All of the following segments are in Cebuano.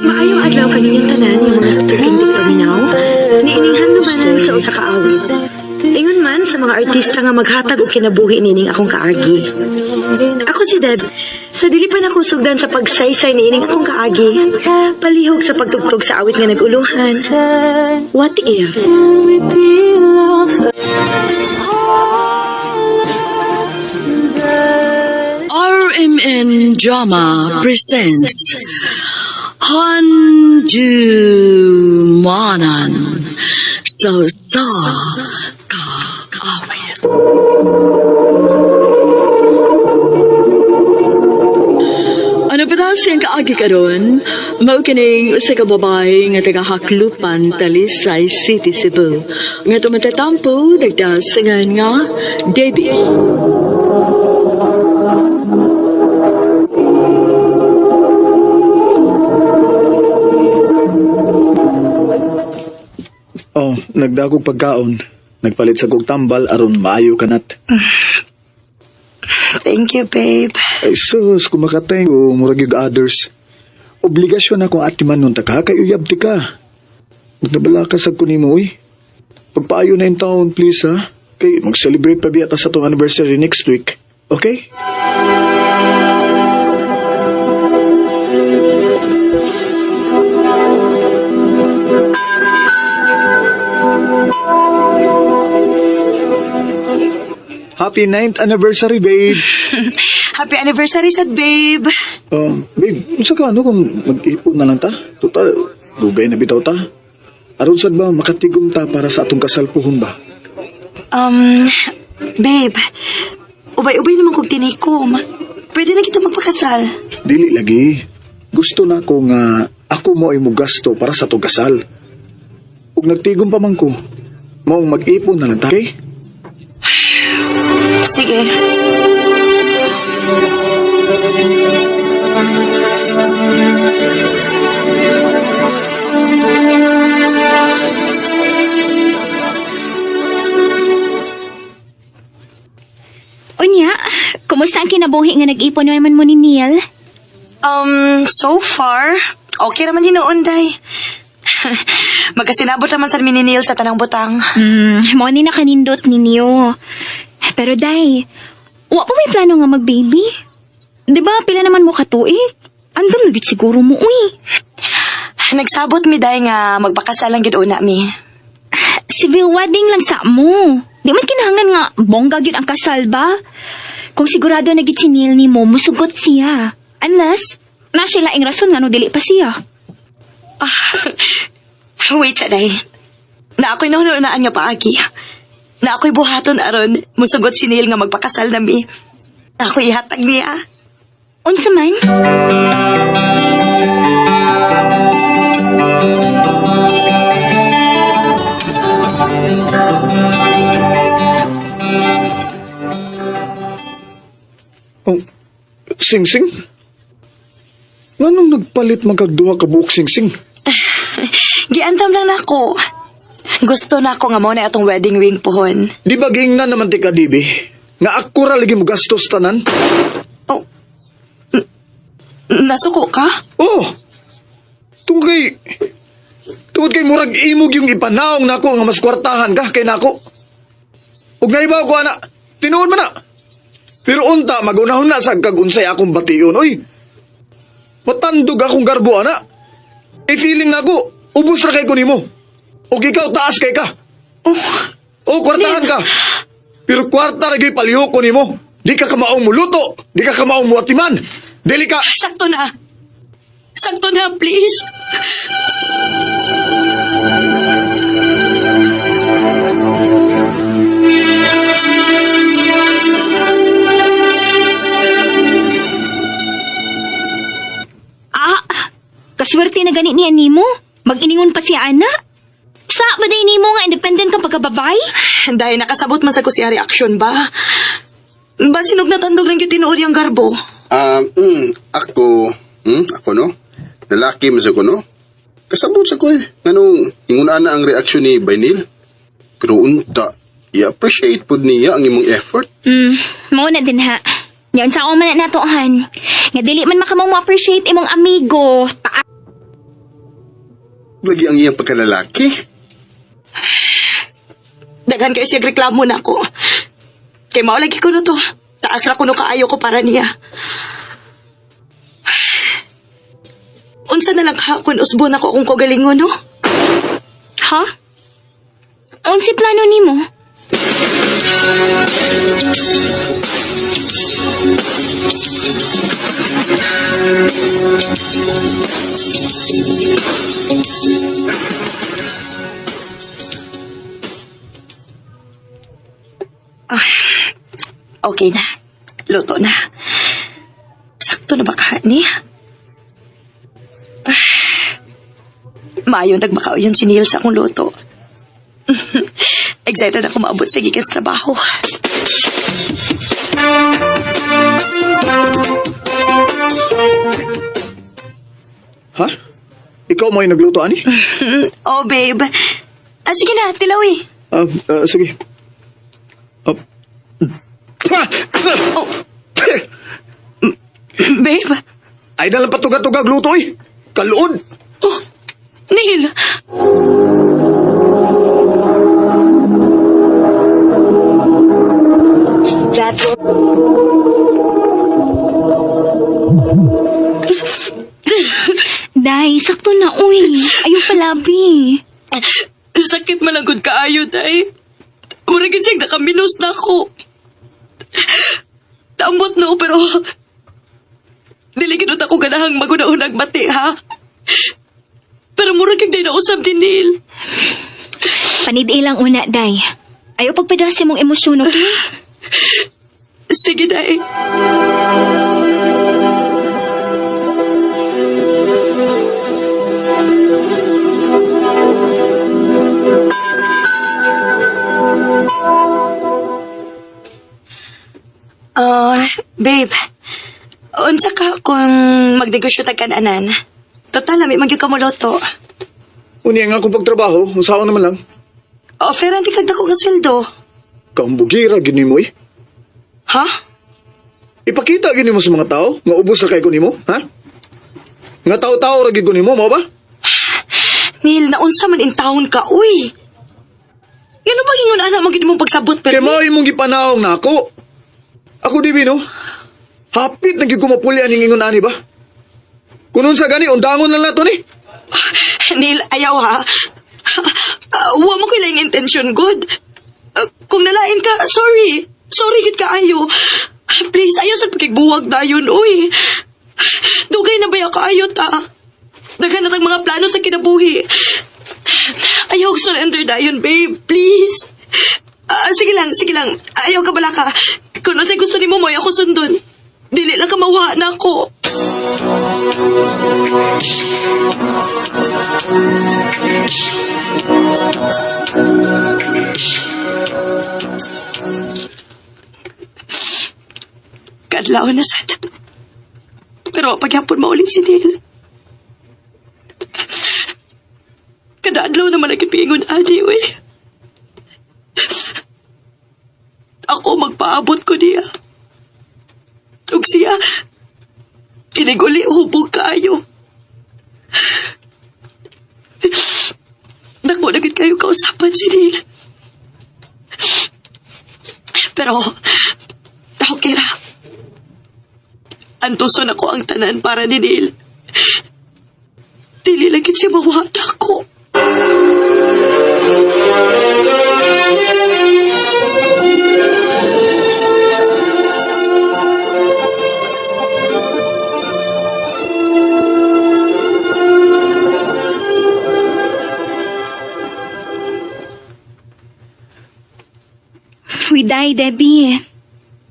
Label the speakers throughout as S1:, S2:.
S1: Maayong adlaw kaninyong tanan nga mga suking tigpaminaw, niining handumanan sa usa ka awit. Ingon man sa mga artista nga maghatag og kinabuhi nining akong kaagi. Ako si Deb. Sa dili pa nako sugdan sa pagsaysay niining akong kaagi, palihog sa pagtugtog sa awit nga nag-uluhan. What if?
S2: RMN Drama presents Handumanan sa sa Kaawit. Ano pa daw siyang kaagi karon? Mao kining usa ka babae nga taga Haklupan, Talisay City, Cebu. Nga tumatatampo nagdasangan nga Debbie.
S3: Oh, nagdagog pagkaon. Nagpalit sa kog tambal aron maayo kanat.
S1: Thank you, babe.
S3: Ay sus, kumakatay o murag yung others. Obligasyon akong atiman nun ta ka, kay uyab ti ka. Magnabala ka sa kunimo, uy. Pagpaayo na in taon, please, ha? Kay mag-celebrate pa biya ta sa tong anniversary next week. Okay? Happy 9th anniversary, babe!
S1: Happy anniversary sad, babe.
S3: Babe, unsa ka ano kung mag-ipon na lang ta? Total, dugay na bitaw ta. Aron sad ba makatigom ta para sa atong kasal puhon ba?
S1: Babe, ubay-ubay naman kog tinikom. Pwede na kita magpakasal.
S3: Dili lagi. Gusto na ko nga ako mo ay mugasto para sa atong kasal. Ug nagtigom pa man ko, maong mag-ipon na lang ta. Okay?
S1: Sige.
S4: Unya, kumusta ang kinabuhi nga nag-ipon naman mo ni Neil?
S1: So far, okay naman yun noon, day. Magkasinabot naman sa ni Neil sa tanang butang.
S4: Mo ni nakanindot ninyo. Pero day, wa pa may plano nga mag-baby? Di ba pila naman mo katuig? Andam na gid siguro mo, uy.
S1: Nagsabot mi day nga magpakasal lang gid una mi.
S4: Civil wedding lang sa mo. Di man kinahanglan nga bongga gyud ang kasal ba? Kung sigurado na gid si Neil nimo, musugot siya. Unless, na siya laing rason nga no dili pa siya.
S1: Wait sa day. Na ako'y naunaan nga paagi. Na ako'y buhaton aron musugot si Neil nga magpakasal na mi. Na ako'y ihatag niya.
S4: Unsa man?
S3: Oh, sing-sing? Nganong nagpalit man kag duha ka buok sing-sing?
S1: Giantam lang nako. Gusto na ako nga mo na atong wedding ring pohon.
S3: Di ba giingnan naman ti ka, Dibi? Nga ako ra lagi mo gastos tanan?
S1: Oh. Nasuko ka?
S3: Oh! Tungod kay... Tungod kay murag imog yung ipanaong nako nga mas kwartahan ka kay nako. Ug naibaw ko ana, tinuod man na. Pero unta magunahon na sa kag unsay akong bation oy. Matandog akong garbo ana. E feeling nako, ubos ra kay ko nimo. Ug ikaw taas kay ka.
S1: Oh,
S3: O kwartahan ka. Pero kwarta ra gyud palihok ko nimo. Di ka kamaong muluto, di ka kamaong muatiman. Dili ka.
S1: Sakto na. Sakto na, please.
S4: Ah, kaswerte na gani niya nimo. Mag-iningon pa si Ana. Sa ba day nimo nga independent kang pagkababay?
S1: Dahil nakasabot man sa ko siya reaksyon ba? Ba sinog natandog lang yung tinuod yung garbo?
S5: Ako, ako no? Lalaki man sa ko no? Kasabot sa ko eh. Anong, ingunaan na ang reaksyon ni Bainil. Pero unta, i-appreciate pod niya ang imong effort.
S4: Mao na din ha. Yan sa man na nato han. Nga dili man makamaw mo appreciate imong amigo.
S5: Lagi ang iyang pagkalalaki.
S1: Daghan kayo siya reklamo na ako. Kay mao lagi ko no to. Taas ra kuno kaayo ko para niya. Unsa na lang ka kung usbon ako akong kagalingon, no?
S4: Ha? Unsi plano nimo?
S1: Okay na. Luto na. Sakto na ba ka niya? Maayo nagmakauyon si Neil sa akong luto. Excited ako maabot sa gikas trabaho.
S3: Ha? Ikaw mo yung nagluto, ani?
S1: Oh, babe. Ah, sige na, tilawi.
S3: Ah, ah, sige. Ah.
S1: Oh. Babe.
S3: Ay, dalang patuga-tugag luto eh. Kaluod.
S1: Oh, Neil.
S4: Day, sakto na uy. Ayaw palabi.
S2: Sakit malangkod kaayo, day. Mura gid siyang nakaminos na ako. Tambot no, pero dili gid ako ganahang maguna-unag bati, ha? Pero mura gid day nausab ni Neil.
S4: Panid lang una, Day. Ayaw pagpadala sa imong emosyon, okay?
S2: Sige, day.
S1: Oh, babe. Unsa ka kung magnegosyo tag kananan? Total, lami magyud ka mo luto.
S3: Unya nga akong pagtrabaho, usawa naman lang.
S1: Offeran di kag dako nga sweldo.
S3: Kaumbugira, gini mo eh.
S1: Ha?
S3: Ipakita gini mo sa mga tao, nga ubos ra kay ko nimo, ha? Nga tao-tao ra gid ko nimo, mao ba?
S1: Neil, naunsa man in town ka, uy. Ngano ba ingon ana mo gid mong pagsabot
S3: Kay
S1: pero
S3: mao imong gipanawong nako. Ako di no? Hapit na gyud ko mapuli aning ingon ani ba? Kunon sa gani undangon lang nato ni.
S1: Neil, ayaw ha. Wa mo ko'y laing intention, good. Kung nalain ka, sorry. Sorry gid kaayo. Please, ayaw sa pagkigbuwag dayon, uy. Dugay na ba kaayo ta? Daghan na tag mga plano sa kinabuhi. Ayaw surrender dayon, babe. Please. Sige lang, sige lang. Ayaw ka bala ka. Kung unsay gusto nimo mo, ako sundon. Dili lang ka mawa na ako. Kadlaw na sad. Pero paghapon mauli si Neil. Kada adlaw na malaki pingon ani, uy. Ako magpaabot ko niya. Ug siya, piniguli hubog kaayo. Dako na gid kayo kausapan si Neil. Pero, okay ra. Antuson ako ang tanan para ni Neil. Dili lang gid siya mawala ko.
S4: Uy, Day, Debbie.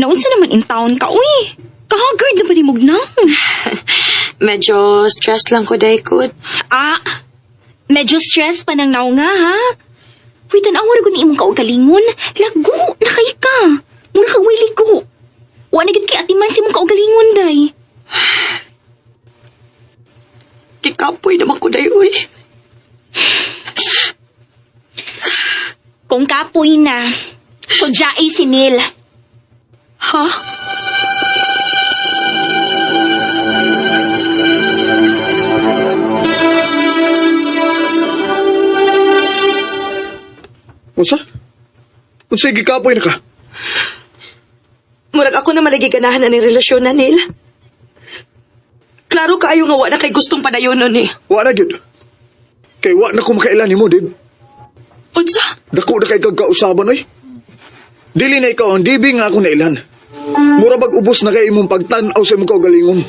S4: Naunsa naman in town ka, uy. Kahagard na ba ni na?
S1: Medyo stress lang ko, Daykut.
S4: Ah, medyo stress pa nang naong nga, ha? Uy, tanawa ra gud ni imong kaugalingon. Lago, nakay ka. Mura kag way ligo. Wa na gid kay atiman si imong kaugalingon, Day.
S1: Kikapoy naman ko, Day, uy.
S4: Kung kapoy na, sudyae si Neil.
S1: Ha?
S3: Unsay gikapoy na ka?
S1: Murag ako na malagi ganahan ani relasyon na nil. Klaro kaayo nga wa na kay gustong padayonon eh.
S3: Wa na gyud. Kay wa na ko makailan nimo, Deb.
S1: Unsa?
S3: Dako na kay kag kausaban oy. Dili na ikaw ang dibi nga ako nailan. Mura bag ubos na kay imong pagtan-aw sa imong kaugalingon.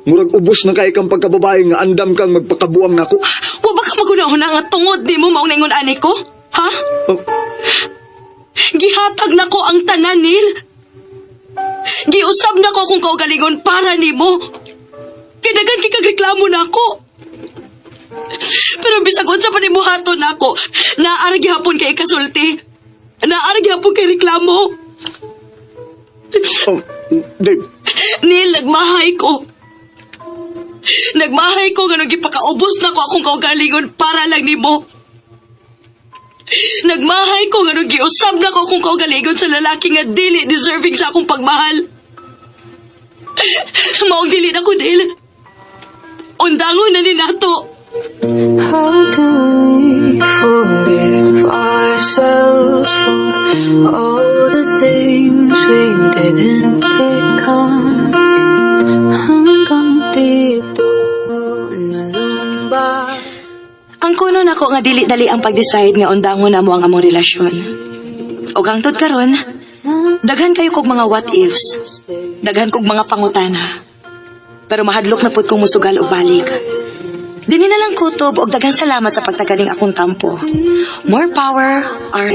S3: Murag ubos na kay kang pagkababae nga andam kang magpakabuang nako.
S1: Wa ba ka maguna-una nga tungod nimo maong naingon ani ko? Ha?
S3: Oh,
S1: Gihatag nako ang tanan, Neil. Giusab nako akong kaugalingon para nimo. Kay daghan kay kag reklamo nako. Pero bisag unsa pa nimo haton nako, naa ra gihapon kay ikasulti. Naa ra gihapon kay reklamo.
S3: Oh, Dave,
S1: Neil, nagmahay ko. Nagmahay ko nga nung gipakaubos na ko akong kaugalingon para lang nimo. Nagmahay ko nga nung giusab na ko akong kaugalingon sa lalaki nga dili deserving sa akong pagmahal. Maong dili na ko, Neil. Undangon na ni nato.
S6: How can we forgive ourselves for all the things we didn't become? Hanggang dito na lang ba?
S1: Ang kuno nako nga dili dali ang pag-decide nga undangon na mo ang among relasyon. Og hangtod karon, daghan kayo kog mga what ifs. Daghan kog mga pangutana. Pero mahadlok na pud kong musugal og balik. Dini na lang kutob og daghan salamat sa pagtagaling akong tampo. More power, our